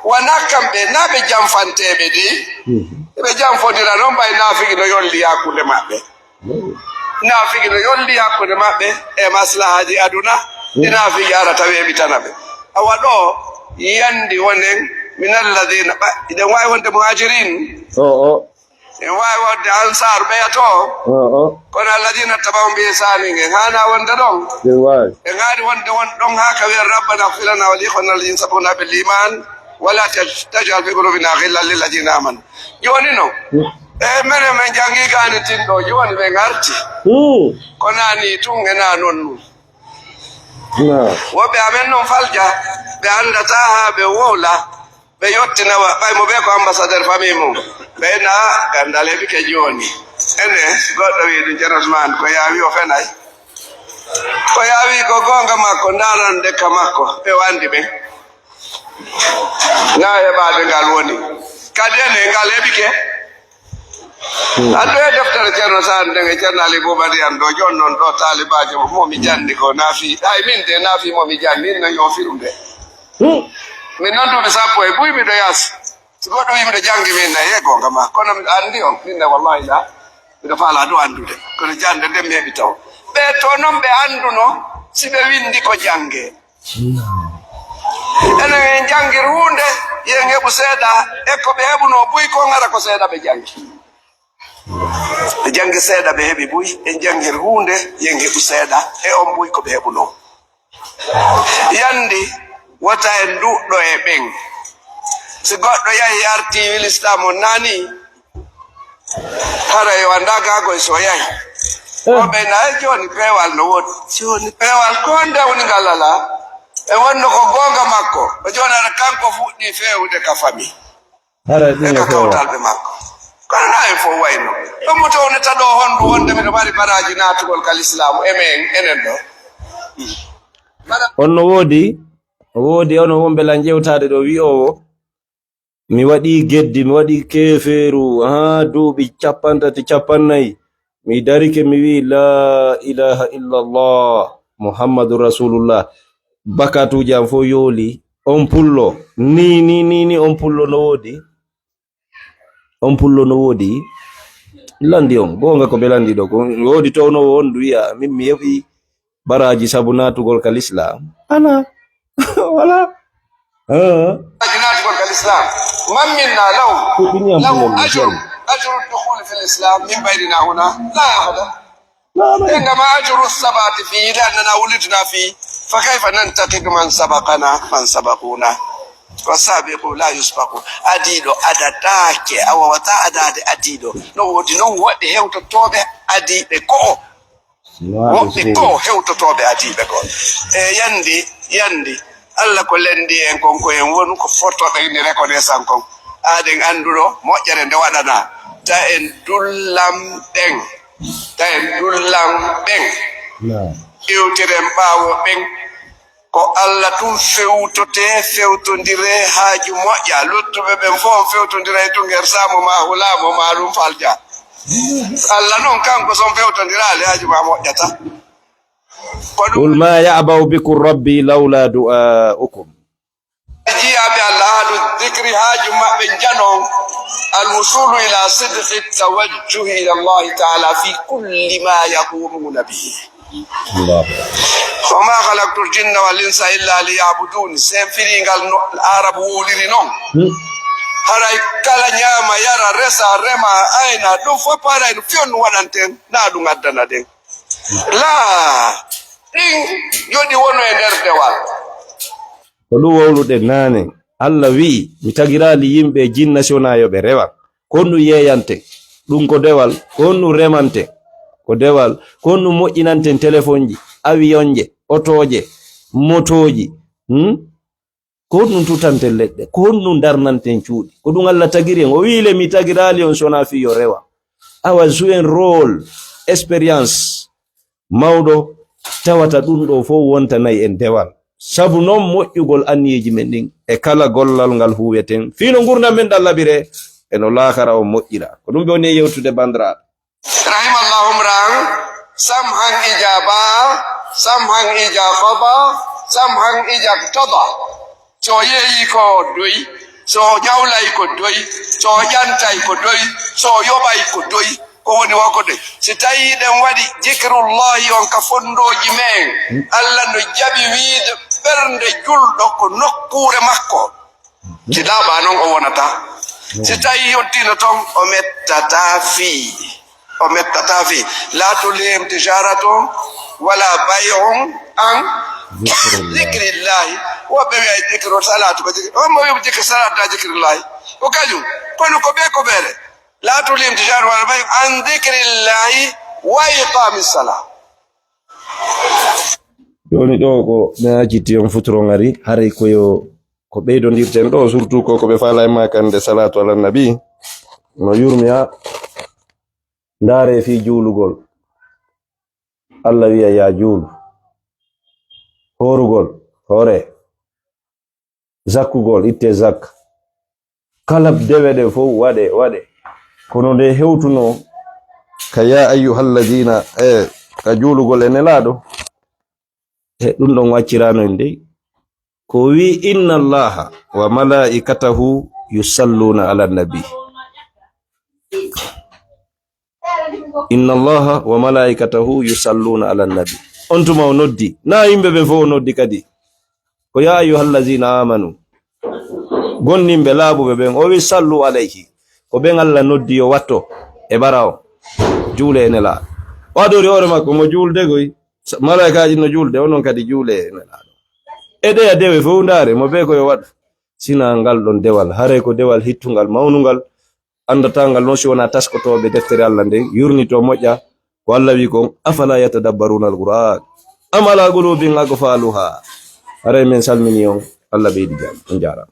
wonaa kamɓe naa ɓe jamfanteeɓe de. Mhm. Ɓe jamfondira noon, ɓay naafigi no yolli hakkunde maɓɓe. Mhm. Naafigi no yolli hakkunde maɓɓe e maslahaaji aduna, ɗi, mhm, naafigi arata weeɓitana ɓe. Awa ɗo, yandi wonen, min alladina, ɓa-, iɗen waawi wonde muhajirin. O, o. En waawi wonde Ansaar ɓeya to. O, o. Kono alladina tabahum bi ihsanin, en haana wonde ɗon. En waawi. En haani wonde won ɗon haa ka wiyen, "Rabbana ighfir lana wa li ikhwanina alladina sabaquna bil iman, wa la taj-, taj'al fi qulubina ghillan lil ladina amanu." Jooni non, hmm, e menen men janngi gaani tinɗo, jooni men arti. Hmm. Ko naa ni tun e naa non nun. Woɓɓe amen noon falja, ɓe anndataa haa ɓe wowla, ɓe yottina wa-, ɓay mo ɓe ko ambassadeur famille mum. Ɓe na gandal heɓi ke jooni. Ene, goɗɗo wi ɗum Ceerno Usmaan, ko yaawi o fenay. Ko yaawi ko goonga makko, ndaarande ka makko, ɓe wandi ɓe. Na heɓaade ngal woni. Kadi ene, ngal heɓi ke. Addu e deftere Ceerno Saar nden e Ceerno Ali Bubadi an ɗo, jooni noon ɗo taalibaajo mo mi janni ko naafi, hay min de naafi mo mi janni, no yo firu nde. Min noon duuɓi sappo e buy miɗo yaasi. Si goɗɗo wi miɗo janngi min ne, ye goonga ma. Kono miɗo anndi on, min ne wallahi la, miɗo faala ɗum anndude. Kono jannde nden mi heɓi taw. Ɓe to noon ɓe annduno, si ɓe winndi ko jannge. Enen en janngir huunde, yen heɓu seeɗa, e ko ɓe heɓunoo buy kon hara ko seeɗa ɓe janngi. Ɓe janngi seeɗa ɓe heɓi buy, en janngir huunde, yen heɓu seeɗa, e on buy ko ɓe heɓunoo. Yandi, wota en duɗɗo e ɓen. Si goɗɗo yahi arti lislaam on naani, hara yo annda gaagoy so yahi. Woɓɓe na, "Ay, jooni peewal no woodi." Jooni peewal ko honde woni ngal alaa? E wonno ko goonga makko. O jooni hara kanko fuɗɗi feewude ka fami. Hara e ɗum ka kawtalɓe makko. Kono na en fof wayno. Ɗum mo townata ɗo hondu wonde miɗo mari baraaji naatugol ka lislaam e men enen ɗo. On no woodi, o woodi on wonɓe lan ƴewtaade ɗo wi'oowo, mi waɗii geddi, mi waɗii keefeeru, haa duuɓi cappanɗe tati, cappannayi. Mi darike, mi wi'i, "Laa ilaaha illallah, Muhammadu Rasulullah." Bakatuuji am fof yooli. On pullo. Ni, ni, ni, ni on pullo no woodi. On pullo no woodi. Landi on. Goonga ko ɓe landi ɗo. Ko woodi townoowo on wi'a, "Min mi heɓi baraaji sabu naatugol ka lislaam." Ana. Wala. Ah. Naatugol ka lislaam. Man minna law, lahu ajru, ajru dukhuli fil islam min baynina huna? La ahada. Innama ajru sabati fi, li'annana wulidna fi. Fa kayfa nantaqidu man sabaqana, man sabaquna? Wasabiqu la yusbaqu. Adiiɗo adataake, a wawata adaade adiiɗo. No woodi noon woɓɓe hewtotooɓe adiiɓe ko o. Woɓɓe ko hewtotooɓe adiiɓe ko. E yandi, yandi. Allah ko lendi en kon, ko en wonu ko fottoɓe ni reconnaissant kon. Aɗen annduɗo moƴƴere nde waɗana. Ta en dullam ɓen. Ta en dullam ɓen. Iwtiren ɓaawo ɓen. Ko Allah tun fewtotee, fewtondiree haaju moƴƴa. Luttuɓe ɓen fof on fewtondiray tun her saamo ma hulaamo ma ɗum falja. Allah non kanko son fewtondiraali haaju ma moƴƴata. Ko ɗum قل ما يعبأ بكم ربي لولا دعاؤكم. Jiyaaɓe Allah, ahlu dikri, haaju maɓɓe njanon, al wusulu ila sidqi tawajjuhi ila Allahi taala fi kulli ma yaqumuna bihi. Allahu akbar. Wa ma khalaqtul jinna wal insa illa liya'budun. Sen firingal no Arab wowliri non. Hmm. Haray kala ñaama, yara, resa, rema, ayna, ɗum fof paray no fiyon ɗum waɗanten, na ɗum addana ɗen. Laa, ɗin yo ɗi wonu e nder dewal. Ko ɗum wowluɗen naane. Allah wi'i, "Mi tagiraali yimɓe e jinna si wonaa yo ɓe rewan." Ko honɗum yeeyante? Ɗum ko dewal. Ko honɗum remante? Ko dewal. Ko honɗum moƴƴinanten telefonji, awiyonje, otooje, motooji? Hmm? Ko honɗum tutanten leɗɗe? Ko honɗum darnanten cuuɗi? Ko ɗum Allah tagiri en. O wi'i le, "Mi tagiraali on si wonaa fii yo rewan." Awa, jouer rôle, expérience. Mawɗo tawata ɗum ɗo fof wontanay en dewal. Sabu noon moƴƴugol anniyeeji men ɗin e kala gollal ngal huweten, fii no ngurndan men ɗan labiree e no laakara on moƴƴira. Ko ɗum ɓe woni e yewtude, banndiraaɓe. Rahimallahu mra'an samhan ija ba'a, samhan ija qada, samhan ija iqtada. So o yeeyii ko doy, so o ƴawlay ko doy, so o ƴantay ko doy, so o yoɓay ko doy, ko woni wo ko doy. Si tawii eɗen waɗi jikrullahi on ka fonndooji men, Allah no jaɓi wiide ɓernde julɗo ko nokkuure makko. Si laaɓaa non o wonata. Si tawii yottiino ton, o mettataa fii. O mettataa fii. La tulhihim tijaratun wala bay'un an zikrillahi. Woɓɓe wi'a zikru salatu ko zikri. On mo wi'a zikru salatu na zikrillahi. Ko kañum. Kono ko ɓe ko ɓeere. La tulhihim tijaratun wala bay'un an zikrillahi wa iqamis salah. Jooni ɗo ko mi acciti on futuro ngari, haray ko yo, ko ɓeydondirten ɗo, surtout ko, ko ɓe faala e maakande salatu ala nabi. No yurmi ha ndaare fii juulugol. Allah wiya, "Yaa juulu." Hoorugol, hoore. Zakkugol, itte zak. Kala dewe ɗe fof waɗe, waɗe. Kono nde hewtuno ka yaa ayyuhalladiina, e ka juulugol e Nelaaɗo, e ɗum ɗon waccirano en dey. Ko wi, "Inna Allaha wa malaa'ikatahu yusalluna ala nabi." "Inna Allaha wa malaa'ikatahu yusalluna ala nabi." On tuma o noddi. Na yimɓe ɓen fof o noddi kadi. Ko, "Ya ayyuhallazina amanu." Gomɗinɓe laaɓuɓe ɓen. O wi, "Sallu alayhi." Ko ɓen Allah noddi yo watto e bara o. Juule e Nelaaɗo. O adori hoore makko mo juulde koy. Sa-, malaa'ikaaji no juulde, onon kadi juule e Nelaaɗo. E ɗeya dewe fof ndaare mo ɓe ko yo waɗu. Sina ngal ɗon dewal, haray ko dewal hittungal, mawnungal, anndataa ngal noon si wonaa taskotooɓe deftere Allah nden, yurnitoo moƴƴa. Ko Allah wi kon, "Afala yatadabbaruna al-Qur'an, am ala qulubin aqfaluha." Haray men salmini on, Allah ɓeydi jam. On jaaraama.